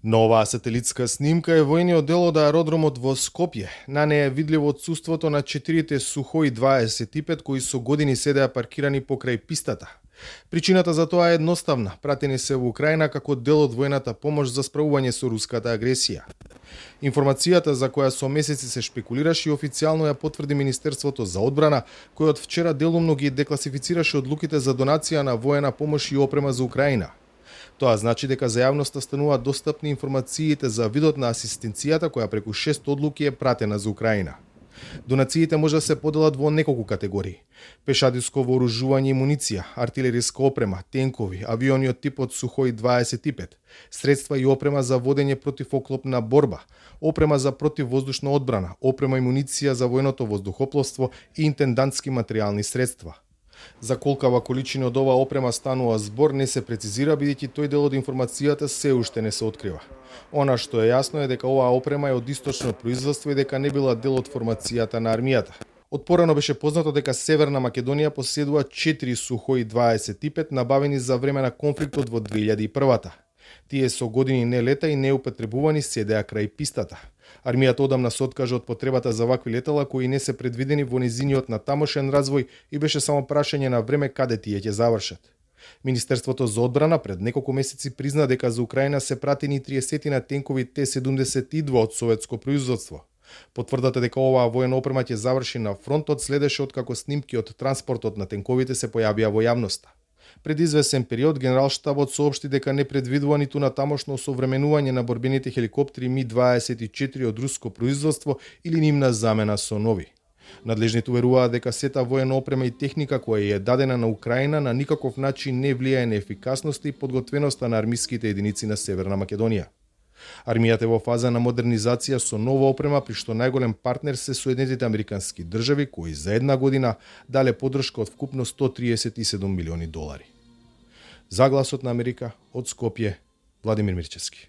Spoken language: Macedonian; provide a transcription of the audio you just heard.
На оваа сателитска снимка е војниот дел од аеродромот во Скопје. На неја е видливо отсуството на 4 Сухои 25 кои со години седеа паркирани покрај пистата. Причината за тоа е едноставна. Пратени се во Украина како дел од војната помош за справување со руската агресија. Информацијата за која со месеци се шпекулираше и официјално ја потврди Министерството за одбрана, кој од вчера делумно ги декласифицираше одлуките за донација на воена помош и опрема за Украина. Тоа значи дека за јавноста стануваат достапни информациите за видот на асистенцијата која преку 6 одлуки е пратена за Украина. Донациите може да се поделат во неколку категории: пешадиско вооружување и муниција, артилериска опрема, тенкови, авиони од типот Сухои 25, средства и опрема за водење противоклопна борба, опрема за противвоздушна одбрана, опрема и муниција за војното воздухопловство и интендантски материјални средства. За колкава количина од оваа опрема станува збор не се прецизира, бидејќи тој дел од информацијата се уште не се открива. Она што е јасно е дека оваа опрема е од источно производство и дека не била дел од формацијата на армијата. Од порано беше познато дека Северна Македонија поседува 4 Сухои 25 набавени за време на конфликтот во 2001-та. Тие со години не лета и неупотребувани седеа крај пистата. Армијата одамна се откажа од потребата за вакви летала кои не се предвидени во незиниот натамошен развој и беше само прашање на време каде тие ќе завршат. Министерството за одбрана пред неколку месеци призна дека за Украина се пратени 30 на тенкови Т-72 од советско производство. Потврдата дека оваа воена опрема ќе заврши на фронтот следеше откако снимки од транспортот на тенковите се појавија во јавноста. Пред извесен период Генералштабот соопшти дека не предвидува ниту натамошно осовременување на борбените хеликоптери Ми-24 од руско производство или нивна замена со нови. Надлежните уверуваат дека сета воена опрема и техника која е дадена на Украина на никаков начин не влијае на ефикасноста и подготвеноста на армиските единици на Северна Македонија. Армијата е во фаза на модернизација со нова опрема, при што најголем партнер се Соединетите американски држави, кои за една година дале поддршка од вкупно $137 милиони. За Гласот на Америка, од Скопје, Владимир Мирчевски.